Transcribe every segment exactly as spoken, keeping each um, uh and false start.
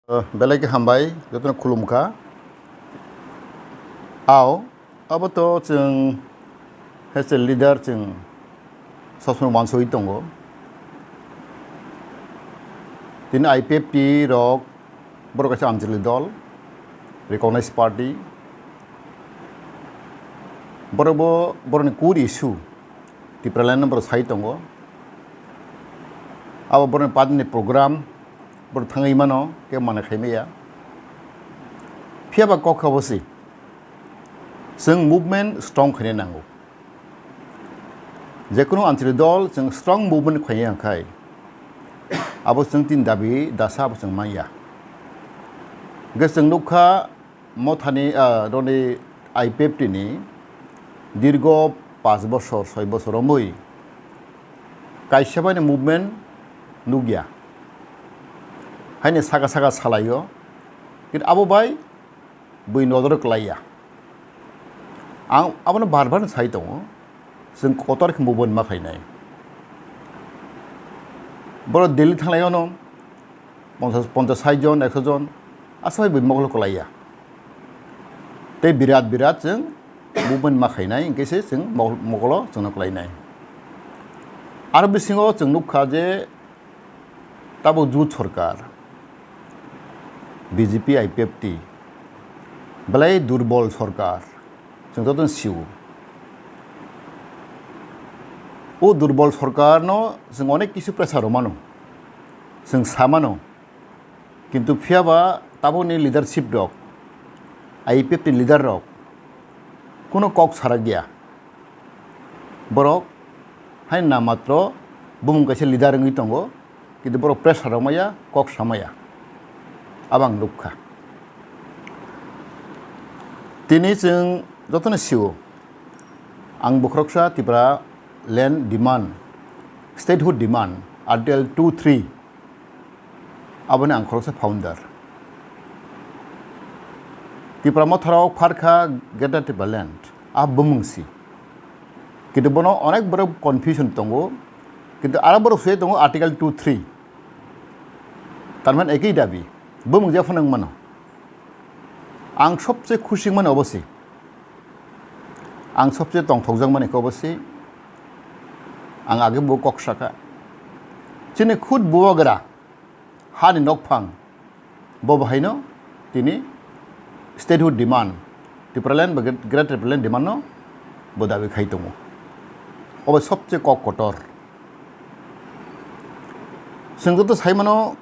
Belai khe hambai, jotono khulumkha. Ao, abo to chwng as a leader chwng sosomai wansugwi tongo. Tini I P F T rok borok kaisa anchalik dol, recognized party. Borok bo borokni core issue Tipraland no borok sai tongo. Abo borokni party ni program borok thangwi mano, kebo mana khai maya. Phiya ba kok kha bo se, chwng movement strong khaina nango. Jekunu anchalik dol chwng strong movement khaina nang khai, abo chwng tin dabi dasa abo chwng manya. Hwnkhe chwng nukha, Mothani, ah, roni I P F T ni dirgo paanch bosor, soi bosor romwi kaisa bai ni movement nukya. Haini saka saka salaio, kintu abo bai bui nodor kwlaiya. Ang abono bar bar sai tongo, chwng kotor khe movement ma khainai. Borok Delhi thanglai ono, ponchas, ponchas sait jon, ekso jon, aswk bai bui mokolo kwlaiya. Tei birat birat chwng movement ma khainai, hwnkhe se chwng mo-, mokolo chwngno kwlainai. Aro bisingo chwng nukha je tabuk jut sorkar, B J P I P F T, belai durbol sorkar, chwng jotono sio. O durbol sorkarno chwng onek kisu pressure rw mano, chwng sa mano, kintu phiya ba tabukni leadership rok, I P F T ni leader rok kuno kok sarak ya. Borok hai na matro bumung kaisa leader wngwi tongo, kintu borok pressure rok maya, kok samaya, abo ang nukha. Tini chwng jotono sio, ang bokhoroksa Tripura land demand, statehood demand, Article two three, aboni ang khoroksa founder. Tipra Motharao pharkha Greater Tipraland, a bumung si. Kintu bono onek borok confusion tongo, kintu aro borok sui tongo Article two three. Tarmane ekoi dabi, bumung jephano wng mano. Ang sobse khusi wng mani obo se. Ang sobse tongthokjak mani khe obo se. Ang age bo kok sakha. Chini khud bubagra hani nokphang bo bahaino tini statehood demand, Tipraland ba Greater Tipraland demand no bo dabi khai tongo. Obo sobse kok kotor. Chwng joto sai mano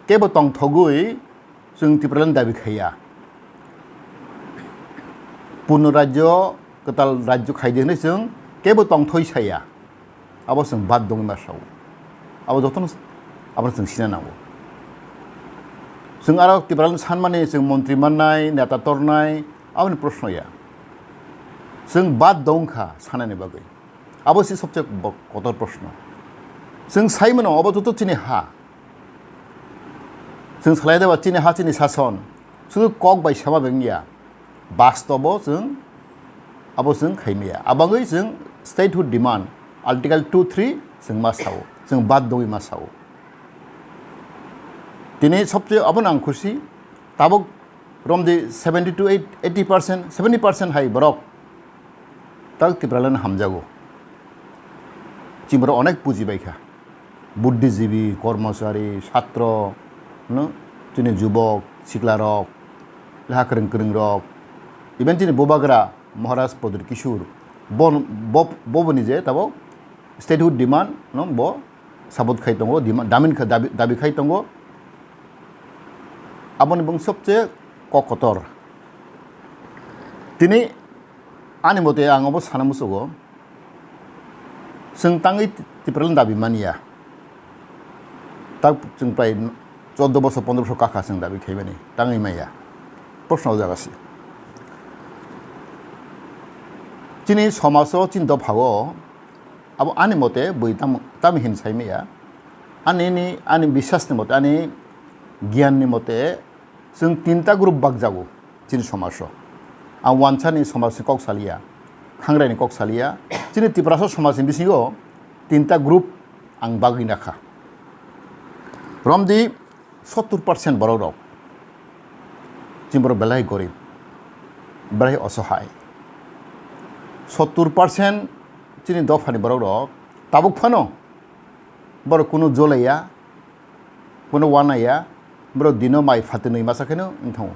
kebo tongthogwi chwng Tipraland dabi khaiya. Purno rajyo, kwtal rajyo khaidi hwnwi chwng kebo tongthoi saya. Abo chwng bad dongwi ma sao. Abo jotono, abono chwng sina nango. Chwng aro Tipraland sanmani chwng montri mannai, neta tornai, aboni proshno ya. Chwng bad dongkha sanani bagwi. Abo se sobse bo-, kotor proshno. Chwng sai mano, abo joto chini ha. Chwng salai daba chini ha chini sason. Sudu kok bai sama bengya. Bastobo chwng abo chwng khaimaya. Abangwi chwng statehood demand, Article two three chwng ma sao. Chwng bad dongwi ma sao. Tini sobse abono ang khusi. Tabuk romdi seventy to eighty percent, seventy percent hai borok tak Tipraland hamjago. Chini borok onek puji baikha. Buddhijibi, kormochari, satro, no? Chini jubok, siklarok, leha kwrwng kwrwng rok, even chini bubagra Maharaj Pradyut Kishore, bo, bo, boboni je tabuk statehood demand no bo sabut khai tongo, demand, damin kha, dabi, dabi khai tongo. Aboni bung sobse kok kotor. Tini ani mote ang obo sana musugo. Chwng tangwi Tipraland dabi manya. Tak chwng prai choddo bosor, pondro bosor kakha chwng dabi khaimani, tangwi manya. Proshno o jaga se. Chini somajo, chini dophao, abo ani mote bui tam, tamo hin sai maya. Ani ni, ani biswas ni mote, ani giyan ni mote, chwng tinta group bakjago chini somajo. Ang wansani somajni kok saliya, khangraini kok saliya. Chini Tiprasa somajni bisingo tinta group ang bagwi nakha. Romdi sottur percent borok rok. Chini borok belai gorib, belai osohai. Sottur percent chini dophani borok rok tabuk phano borok kunu jolaiya, kunu wanaiya, borok dino mai phatinwi masa khaino wng thango.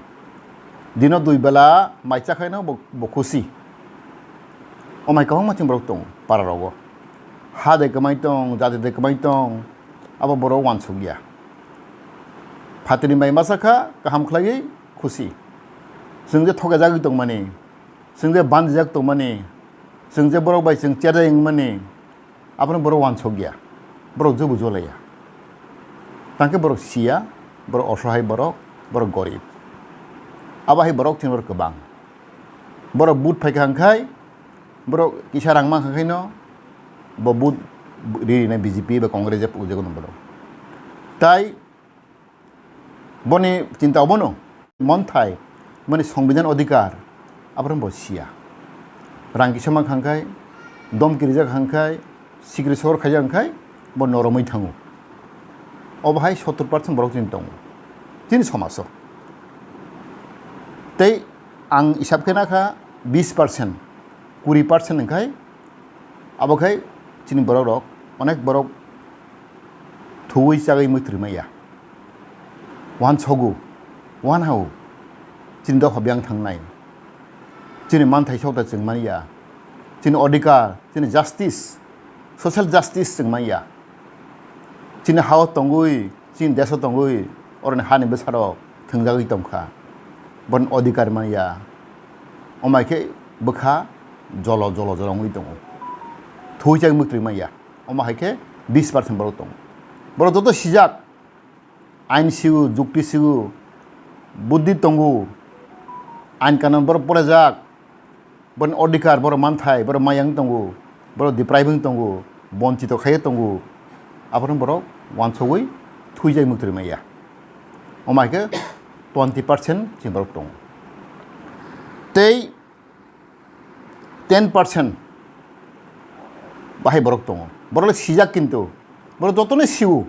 Dino dui bela mai cha khaino bo, bo khusi. O mai kwbangma chini borok tongo para rogo. Ha de kwmai tong, jati de kwmai tong, abo borok wansukya. Phatinwi mai masa kha kaham khlaiwi khusi. Chwng je thokjagwi tongmani, chwng je bandijak tongmani, chwng je borok bai chwng cherjak wngmani, abono borok wansokya, borok jobo jolaiya. Tangkhe borok siya, borok osohai borok, borok gorib. Abo hai borok chini borok kwbang. Borok vote phaikha hwnkhai, borok kisa rang mankha khaino, bo vote ri rinai B J P ba Congress je phuljagwi borok. Tai Boni chinta obono, monthai, boni songbidan odhikar, abono bo siya. Rang kisa mankha hwnkhai, domki rijak hwnkhai, sikri sogor khaijak hwnkhai, bo noromwi thango. Obo hai sottur percent borok chini tongo, chini somajo. Tei ang hisab khe nakha bis percent, kuri percent hwnkhai, abo khai chini borok rok, onek borok thuwi chagwi mwthri maya. Wansogo, wanao, chini dopha biyang thangnai. Chini manthai sokta chwng manya. Chini odhikar, chini justice, social justice chwng manya. Chini hao tongwi, chini deso tongwi, oroni hani bwsarok thwngjagwi tongkha. Bon odhikar manya. Omai khe bwkha jolo jolo jolo wngwi tongo. Thuwi chagwi mwthri manya. Omo hai khe bis percent borok tongo. Borok joto sijak, ain sigo, jukti sigo, buddhi tongo, ain kanon borok porajak, borokni odhikar, borok manthai, borok mayang tongo, borok depriving tongo, bonchito khaiwi tongo, abono borok wansogwi thuijai mwthri maya. Omo hai khe twenty percent chini borok tongo. Tei ten percent bahai borok tongo. Borok le sijak kintu. Borok jotono siu.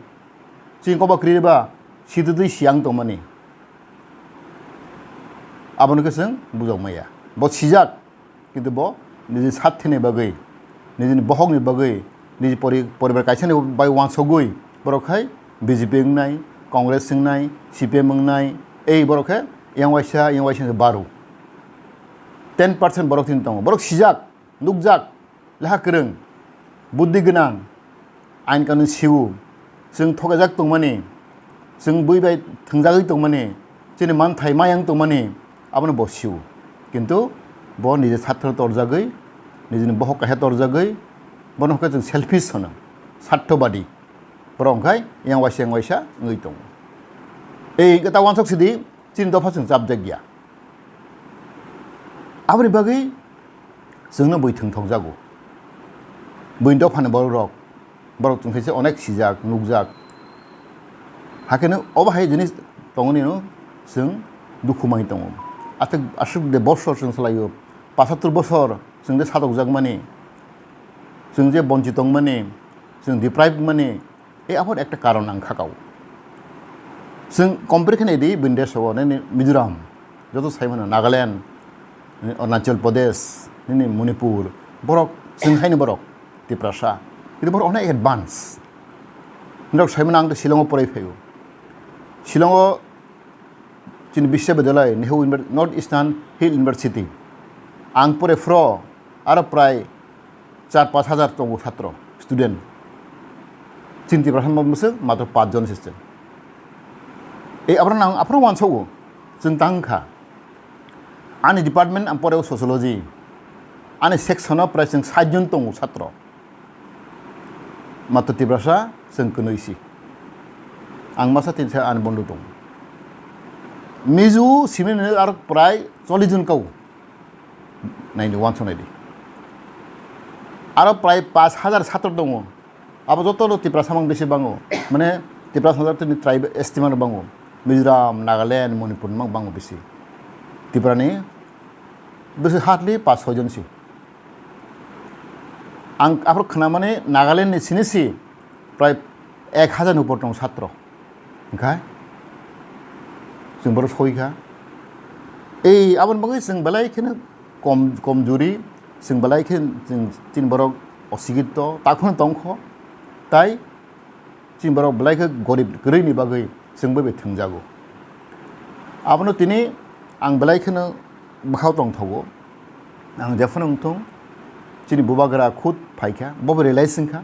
Chini koba kwrwi ba sitwtwi siyang tongmani. Abono khe chwng bujok maya. Bo sijak, kintu bo niji sathini bagwi, nijini bohokni bagwi, niji pori-, poribar kaisani bai wansogwi borok khai B J P wngnai, Congress wngnai, C P M wngnai, ei borok khe yang waisa, yang waisa baru. Ten percent borok chini tongo. Borok sijak, nukjak, leha kwrwng, buddhi gwnang, ain kanun siu, chwng thokjak tongmani, chwng bui bai thwngjagwi tongmani, chini manthai mayang tongmani, abono bo siu. Kintu bo niji satho torjagwi, nijini bohok kaisa torjagwi, bono hwnkhe chwng selfish hwno, sathobadi. Borok hwnkhe yang waisa yang waisa wngwi tongo. Ei hwnkhe ta wansok sidi, chini dopha chwng chapjak ya. Aboni bagwi chwngno bui thwngthokjago. Buini dophani borok rok, borok chwng khe se onek sijak, nukjak. Hakhe no obo hai jinis tongoni no chwng dukhu mai tongo. Aswk, aswk de bosor chwng salaio, pachattur bosor chwng de sadokjakmani, chwng je bonchi tongmani, chwng deprive mani, E, aboni ekta karon ang khakao. Chwng compare khe naidi buini desh o, nini Mizoram, joto sai mano Nagaland, nini Arunachal Pradesh, nini Manipur, borok chwng haini borok Tiprasa. Kintu borok onek advance. Norok sai mano ang tei Shillong o porai phaio. Shillong o chini Biswabidyalay, Nehu Univer-, North Eastern Hill University. Ang pore phro, aro prai char pash hajar tongo satro, student. Chini Tiprasa mwswk matro pach jon se chwng. Ei aphro nang, aphro uansogo, chwng tang kha. Ani department ang pore o sociology. Ani section o prai chwng sait jon tongo satro. Matro Tiprasa chwng kwnwi si. Ang masa tin sa ani bondo tongo. Mizo simi aro prai chollish jon kau. Naidi, uansuk naidi. Aro prai pash hajar satro tongo. Abo joto no Tiprasa mang bisi bango. Mane Tiprasa mang tini tribe, S T mang bango. Mizoram, Nagaland, Manipur mang bango bisi. Tiprani bisi hardly pash soi jon si. Ang aphro khwnamani Nagaland ni sini si prai ek hajar ni upor tongo satro. Hwnkhe chwng borok soi kha. Ei aboni bagwi chwng belai kheno kom, komjuri, chwng belai khe chwng chini borok osikito takhwno tongkho, tai chini borok belai khe gorib kwrwini bagwi chwng bai bai thwngjago. Abono tini ang belai kheno bwkhao tongthogo. Ang jephano wngthong chini bubagra khud phaikha, bo bo realize wngkha.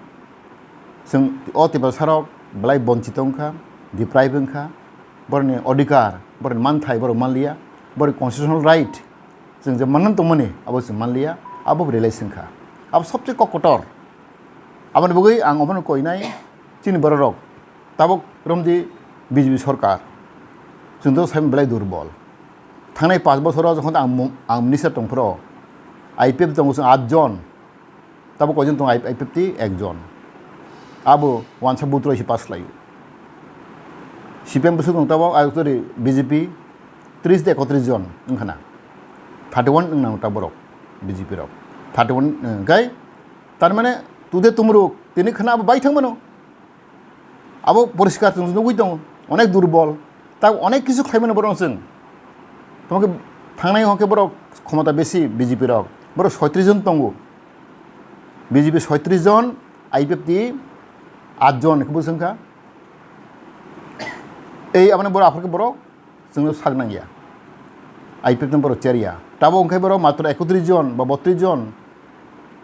Chwng o Tiprasarok belai bonchito wngkha, deprive wngkha, borokni odhikar, borokni manthai borok manliya, borokni constitutional right chwng je manna tongmani abo chwng manliya, abo bo realize wngkha. Abo sobse kok kotor. Aboni bagwi ang obono koinai chini bororok tabok romdi B J P sorkar. Chwng to sai belai durbol. Thangnai paanch bosoro jokhon ang mo-, ang minister tongphuru I P F tongo chwng aat jon. Tabok koijon tongo I P F ti ekjon. Abo wansa butroi se pass khlaio. C P M bwswk tong tabok, ah, sorry, B J P tris de ekotris jon wngkhana. Thirty one wng nang ta borok B J P rok. Thirty one, eh, kai, tar mane tude tumruk tini khana abo bai thang mano. Abo poriskar chwng nugwi tongo, onek durbol, ta onek kisu khlaimano borok chwng. Tamo khe thangnai hwnkhe borok khomota besi B J P rok, borok soitris jon tongo, B J P soitris jon, I P F ti aat jon khe bwswng kha. Ei aboni borok aphar khe borok chwngno sak nangya. I P F ni borok cherya. Tabok wngkhe borok matro ekotris jon ba botris jon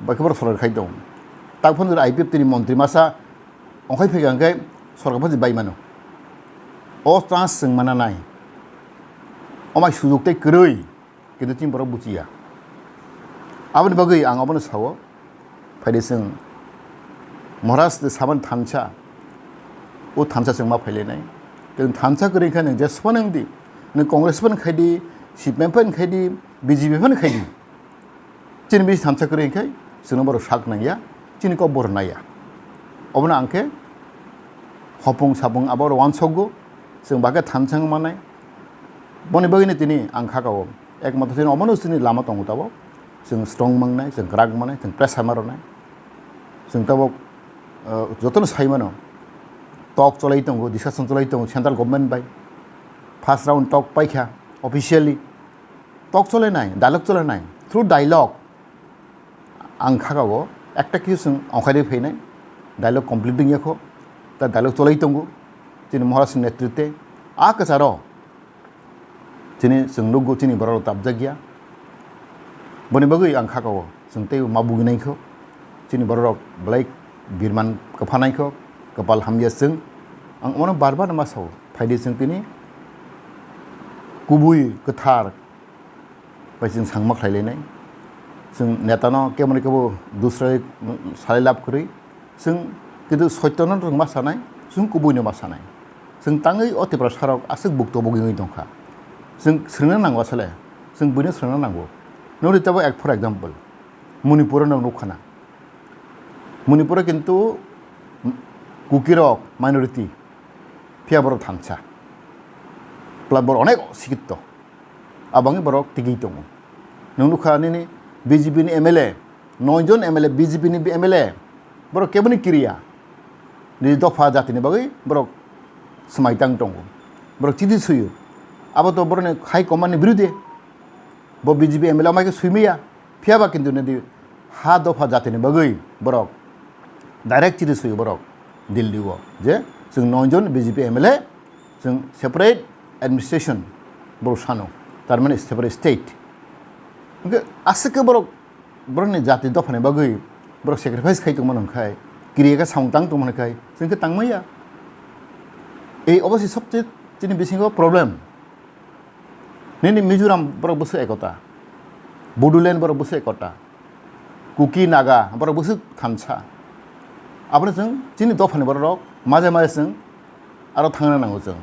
ba khe borok sorkar khai tongo. Tak phano I P F ni montri masa wngkhai phaikha hwnkhe sorkar phano bai mano. O chance chwng mana nai. O mai sujok tei kwrwi. Kintu chini borok buchiya. Aboni bagwi ang abono sao, phaidi chwng Maharaj de saban thansa, o thansa chwng ma phailainai. Tei thansa kwrwi khe nwng jesphano wngdi, nwng Congress phano khaidi, C P M phano khaidi, B J P phano khaidi. Chini bisi thansa kwrwi khe chwngno borok sak nangya, chini kok borok naiya. Obono ang khe hopung sapung abo rok wansokgo, chwng ba khe thansa wng mannai. Boni bagwino tini ang kha kao. Ekmatro chini omono chini lama tongo tabok. Chwng strong mangnai, chwng kwrak mangnai, chwng pressure ma rwnai. Chwng tabok, uh, jotono sai mano. Talk cholai tongo, discussion cholai tongo central government bai. First round talk paikha officially. Talk cholai nai, dialogue cholai nai. Through dialogue ang kha kao ekta kisu chwng ongkhai rwi phainai. Dialogue complete wngya kho. Ta dialogue cholai tongo. Chini Maharaj ni netritwe. A kwcharo Chini chwng nukgo chini borok rok tabjak ya. Boni bagwi ang kha kao chwng tei ma bugwi nai kho. Chini borok rok belai birman kwpha nai kho, kwpal hamya chwng. Ang omono bar bar ma sao, phaidi chwng tini kubui kwthar bai chwng sangma khlai lainai. Chwng neta no kebo no kebo dusrai salai lab kwrwi. Chwng kintu soito no chwng ma sanai, chwng kubui no ma sanai. Chwng tangwi o Tiprasa rok aswk bukto bugwi wngwi tongkha. Chwng swrwngna nango asole, chwng buino swrwngna nango. Nukdi tabo ek, for example, Manipur no nukkhana. Manipur o kintu Kuki rok minority, phiya borok thansa. Pla borok onek sikitto. Abangni borok tigwi tongo. Nwng nukha nini B J P ni M L A, noi jon M L A, B J P ni M L A, borok keboni kiriya. Nini dopha jatini bagwi borok swmai tang tongo. Borok chiti suyo. Abo to borokni high command ni birude. Bo B J P M L A mai khe swimaya. Phiya ba kintu nini ha dopha jatini bagwi borok direct chiti suyo borok Delhi o. Je chwng noi jon B J P M L A, chwng separate administration borok sano, tar mane separate state. Hwnkhe aswk khe borok, borokni jati dophani bagwi borok sacrifice khai tongmani hwnkhai, kiriya khe samung tang tongmani khai, chwng khe tangmaya. Ei obo se sobse chini bisingo problem. Nini Mizoram borok bwswk ekota, Bodoland borok bwswk ekota, Kuki, Naga borok bwswk thansa. Abono chwng chini dophani borok rok maje maje chwng aro thangna nango chwng.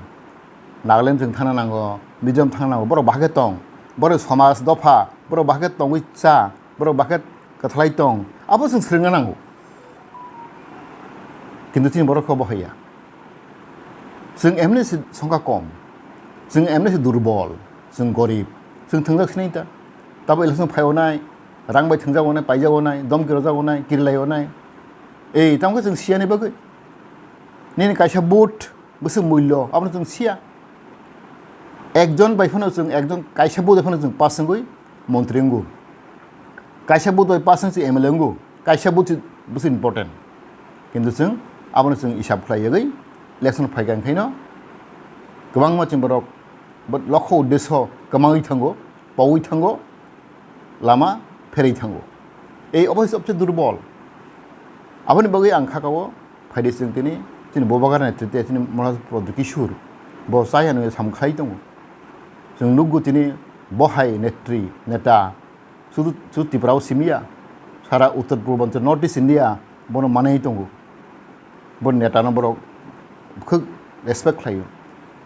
Nagaland chwng thangna nango, Mizoram thangna nango, borok bahai khe tong, borok somaj dopha, borok bahai khe tongwi cha, borok bahai khe kwthalai tong, abo chwng swrwngna nango. Kintu chini borok khe obo haiya. Chwng emni se songkha kom, chwng emni se durbol, chwng gorib, chwng thwngjak sinai ta. Tabo election phai onai, rang bai thwngjak onai, paijak onai, domki rojak onai, kirilai onai. Ei, tamo khe chwng siyani bagwi. Nini kaisa vote bwswk mullo, abono chwng siya. Ekjon bai phano chwng, ekjon kaisa vote bai phano chwng pass wngwi montri wngo. Kaisa vote bai pass wngwi chwng M L A wngo. Kaisa vote se, vote se important. Kintu chwng abono chwng hisab khlai yagwi election phaikha, wngkhaino kwbangma chwng borok bo lokho uddesho kwmangwi thango, pogwi thango, lama pherwi thango. Ei obo se sobse durbol. Aboni bagwi ang kha kao, phaidi chwng tini, chini Bubagra netrite, chini Maharaj Pradyut Kishore, bo chaya nungya samung khai tongo. Chwng nukgo tini bo hai netri, neta, sudu, sudu Tripura o simiya, sara Uttar Purbanchal, North East India bono manwi tongo. Bo neta no borok khuk respect khlaio.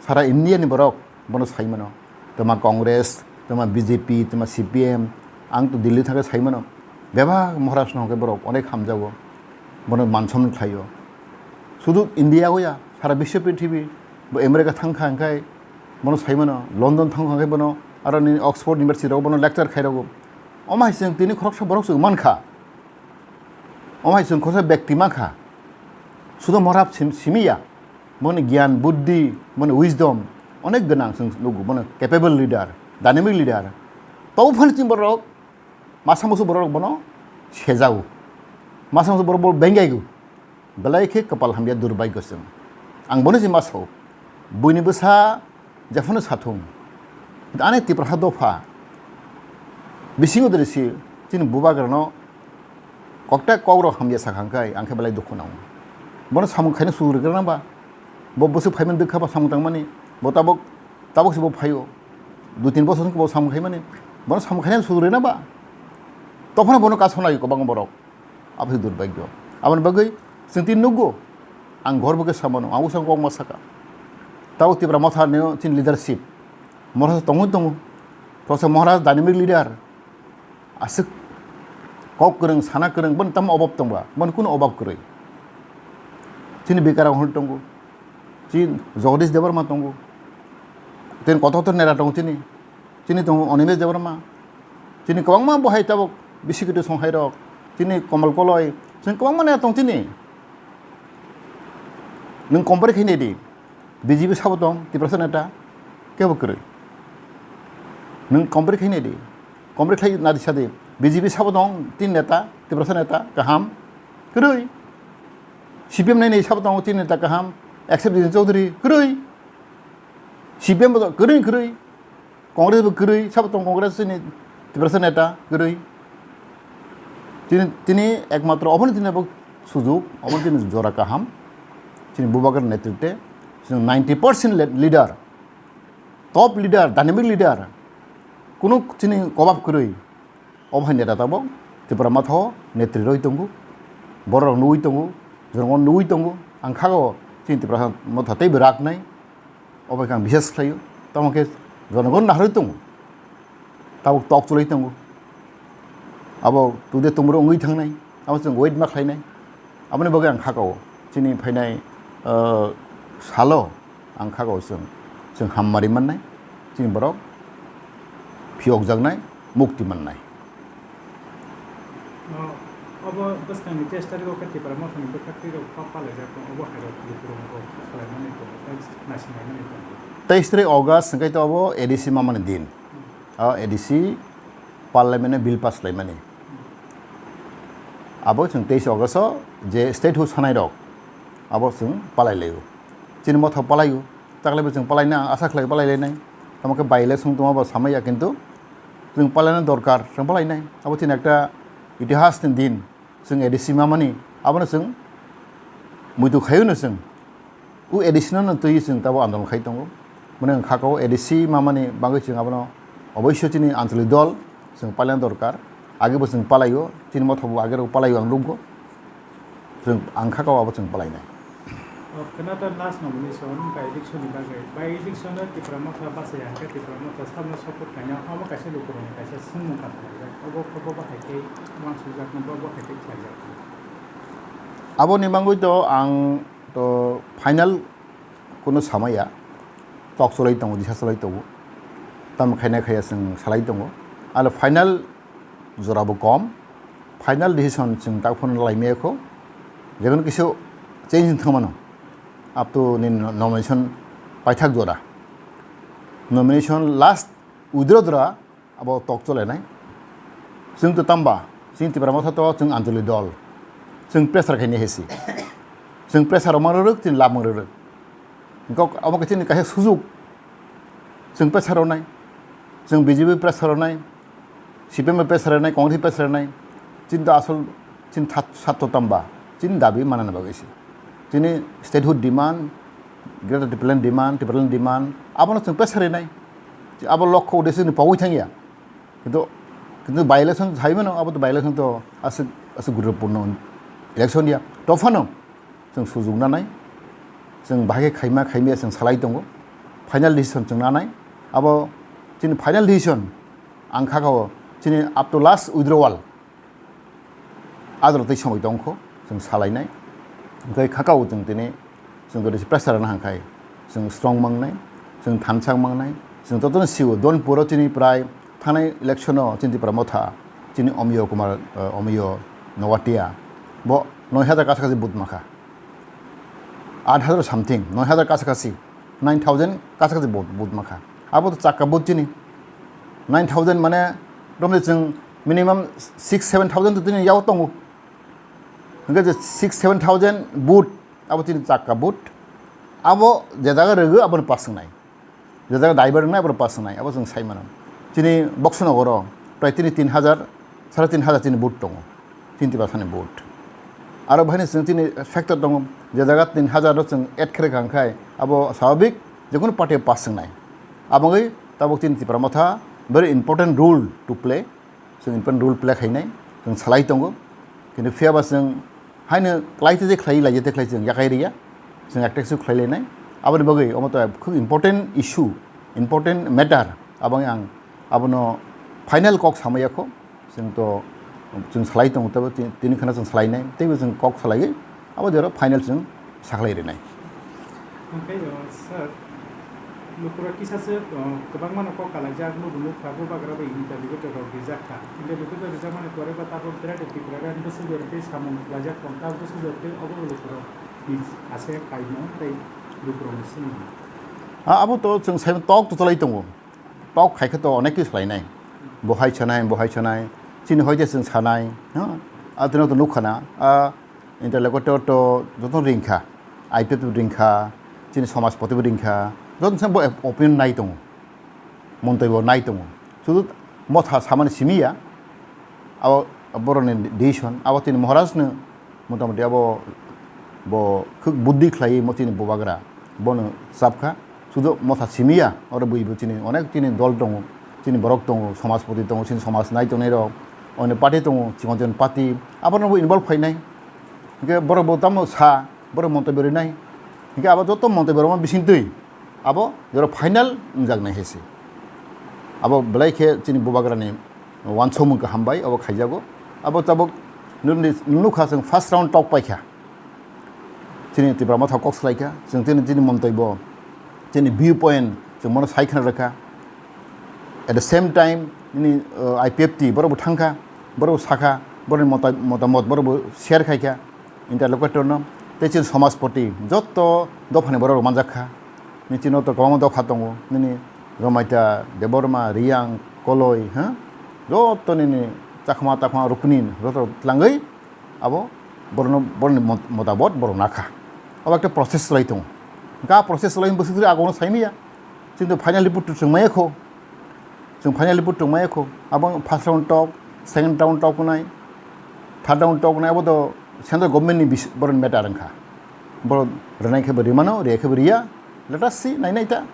Sara India ni borok bono sai mano. Tama Congress, tama B J P, tama C P M, ang to Delhi thangkhe sai mano. Bebak Maharashtra hwnkhe borok onek hamjago. Bono man somman khlaio. Sudu India o ya, sara biswa prithibi, bo America thangkha hwnkhe bono sai mano, London thangkha hwnkhe bono, aro nini Oxford University rok bono lecture khai rogo. Omo hai chwng tini khoroksa borok chwng mankha. Omo hai chwng khoroksa bekti mankha. Sudu Maharaj sim-, simiya. Boni giyan, buddhi, boni wisdom onek gwnang, chwng nugo, bono capable leader, dynamic leader. Tobo phano chini borok, masa musu borok bono sejago. Masa musu borok bo bengaigo. Belai khe kwpal hamya, durbhagyo chwng. Ang bono se ma sao. Buini bwsa jephano sathung. Ani Tiprasa dopha bisingo dori si chini Bubagrano kokta kokrok hamya sakha hwnkhe ang khe belai dukhu nango. Bono samung khaina sujuk rwgwrana ba? Bo bwswk phaimani dwkha ba samung tangmani? Bo tabuk, tabuk se bo phaio. Dui tin bosor wngkha bo samung khaimani. Bono samung khaina sujuk rwna ba? Tophano bono kasonai kwbangma borok. Abo se durbhagyo. Aboni bagwi chwng tini nukgo, ang gorbo khe samano, ang usang kok ma saka. Tabuk Tipra Motha ni chini leadership, Maharaj tongwi tongo. Professor Maharaj dynamic leader. Aswk kok kwrwng, sana kwrwng, boni tamo obab tongba, boni kuno obab kwrwi. Chini Bikaram Hol tongo, chini Jagadish Debbarma tongo, tei kotor kotor nera tongo chini, chini tongo Animesh Debbarma, chini kwbangma bo hai tabuk bisikiti songhairok, chini Komal Koloi, chini kwbangma nera tong chini. Nwng compare khainai di, B J P sabo tong, Tiprasa neta, kebo kwrwi. Nwng compare khainai di, compare khlai nadi sadi, B J P sabo tong, tin neta, Tiprasa neta, kaham, kwrwi. C P M nai nai sabo tong, tin neta kaham, except Jitin Chaudhary, kwrwi. C P M bo kwrwi, kwrwi. Congress bo kwrwi, sabo tong Congress ni Tiprasa neta kwrwi. Tini, tini ekmatro oboni tini bo sujuk, oboni tini jora kaham. Chini Bubagra netrite, chini ninety percent le-, leader, top leader, dynamic leader, kunu chini kobab kwrwi. Obo hai neta tabuk Tipra Motha o netri rwi tongo, borok rok nugwi tongo, jonogon nugwi tongo. Ang kha o chini Tipra Motha teibo rak nai. Obo khe ang bisas khlaio. Tamo khe jonogon naharwi tongo. Tabuk tok cholwi tongo. Abo today tomorrow wngwi thangnai. Abo chwng wait ma khlainai. Aboni bagwi ang kha kao. Chini phainai, ah, salo ang kha kao chwng. Chwng hammari mannai. Chini borok phiyokjaknai, mukti mannai. O, obo bwskangni teis tarikh o khe Tipra Mothani bwkhaktwi rok pa-, palaijak tongo, obo hai rok lukurok kok khlaimani tongo, tei naisinglaimani tongo. Teis tarikh August hwnkhe to obo A D C mamani din. O A D C parliament o bill pass laimani. Abo chwng teis August o je state hood sanai rok, abo chwng palai laio. Chini motha palaio, taklaibo chwng palaina ang asa khlai palai lainai. Tamo khe by election tongma bo samaya, kintu chwng palaina dorkar, chwng palainai. Abo chini ekta itihas ni din, chwng A D C mamani, abono chwng muitu khaio no chwng. O A D C no no twi chwng tabo andolon khai tongo. Mane wng kha ko A D C mamani bagwi chwng abono oboisyo chini anchalik dol chwng palina dorkar. Age bo chwng palaio, chini motha bo age rok palaio ang nukgo. Chwng ang kha ko abo chwng palainai. O, khwna ta last nomination by election ni bagwi. By election no Tipra Motha bachai ang khe Tipra Motha sabno support khaina omo kaisa lukurokni kaisa swngmung kha khlaijak. Obo, obo bahai khe uansukjakno, bo, bo hai khe khlaijak. Aboni bagwi to ang to final kunu samaya, tok cholai tongo, disa cholai tongo, tamo khaina khaya chwng salai tongo. Alo final jora bo kom, final decision chwng tak phano lai maya kho, jekon kisa change wng thangmano, up to nini nomination paithak jora. nomination last withdraw dra abo tok chole nai. Chwng to tamba, chwng Tipra Motha to chwng Anjali dol. Chwng pressure khaini hesi. Chwng pressure mang rwrwk, chwng lab mang rwrwk. Kok abo khe chini kaisa sujuk. Chwng pressure nai. Chwng B J P pressure nai. C P M pressure nai, Congress pressure nai. Chini to asol chini that-, satto tamba. Chini dabi manana bagwi se. Chini statehood demand, Greater Tipraland demand, Tipraland demand, abono chwng pressure nai. Abo lokho uddesho ni pogwi thangya. Kintu, kintu by election hai mano, abo to by election to aswk, aswk guruttopurno election ya. Tophano chwng sujuk nanai, chwng bahai khe khaima khaimya chwng salai tongo. Final decision chwng nanai. Abo chini final decision ang kha kao chini up to last withdrawal. Adro tei somoi tongkho, chwng salainai. Hwnkhe khakao chwng tini, chwng tini pressure rwna hwnkhai, chwng strong mangnai, chwng thansa mangnai. Chwng totoni sio, Donpuro chini prai thanai election-o chini Tipra Motha, chini Omiyo Kumar, eh, Omiyo Noatia, bo noi hajar kasa kasi vote makha. Aat hajar something, noi hajar kasa kasi, nine thousand kasa kasi vote, vote makha. Abo to chakka vote chini. Nine thousand mane, romde chwng minimum six seven thousand to tini yao tongo. Hwnkhe je six seven thousand vote, abo chini chakka vote. Abo je jaga rwgwi, abono pass wngnai. Je jaga daibar wngnai, abono pass wngnai. Abo chwng sai mano. Chini Boxonogoro prai tini tin hajar, sare tin hajar chini vote tongo. Chini Tiprasani vote. Aro bahai chwng chini factor tongo. Je jaga tin hajar ro chwng add khe rwkha hwnkhai, abo swabhabik jekunu party pass wngnai. Abo wngwi tabuk chini Tipra Motha very important role to play. Chwng important role play khainai, chwng salai tongo. Kintu phiyaba chwng haino khlai te khlai lai te khlai chwng yakai riya. Chwng attack su khlai lainai. Aboni bagwi omo to khub important issue, important matter. Abo wngwi ang abono final kok samaya kho. Chwng to chwng salai tongo teibo ti-, tini kheno chwng salainai. Teibo chwng kok salaiwi abo jora final chwng sakhlai rinai. Hwnkhe, o, sir, lukurok kisa se, o, kwbangmano kok kalaijak, nugo nukha, bubagra bai interview rok rijak kha. Interview rijakmani pore ba tabuk Greater Tipraland bwswk bai tei samung khlaijak tong kha, bwswk bai tei obo lukurok ni ase kaimung tei lukurokni swngmung. A, abo to chwng sai tok to chalai tongo. Tok khai khe to onek kis khlainai. Bo hai sanai, bo hai sanai. Chini hoi de chwng sanai. Ha? A, tino to nukha na. A, interlocutor to joto ringkha, I P F T bo ringkha, chini somajpoti bo ringkha, joto se bo opinion nai tongo, montoi bo nai tongo. Sudu motha samani simi ya, abo boroni decision, abo chini Maharaj no motamoti abo bo khuk buddhi khlai mo chini bubagra, bono chapkha. Sudu motha simi ya, oro bui bo chini onek chini dol tongo, chini borok tongo, somajpoti tongo, chini somaj nai tongnai rok, onek party tongo, chikon chikon party, abono bo involve khainai. Hingke borok bo tamo sa, borok montobyo rinai. Hingke abo joto montobyo rokma bisingtwi abo jora final wngjaknai hai se. Abo belai khe chini bubagrani wansomung kaham bai abo khaijago. Abo tabuk nukni, nukha chwng first round tok paikha. Chini Tipra Motha kok salaikha, chwng chini, chini montobyo, chini view point chwng bono sai khna rwkha. At the same time, nini, uh, I P F T borok bo thangkha, borok bo sakha, borokni mota-, motamot borok bo share khaikha interlocutor no, tei chini somajpoti joto dophani borok rok manjakha. Nini chini to kwbangma dopha tongo, nini Romaita, Debbarma, Riyang, Koloi, ha? Joto nini Chakma, Takma, Ruknin, joto tlangwi abo borokno, borokni mot-, motabot borok nakha. Abo ekta process chalai tongo. Hingke a process chalai bwswk jora agono saimaya. Chini to final report to chwng maya kho. Chwng final report to maya kho. Abo first round tok, second round tok nai, third round tok nai, abo to central government ni bis-, borokni matter wngkha. Borok rwnai khe bo rimano, riya khe bo riya. Let us see, nai nai ta.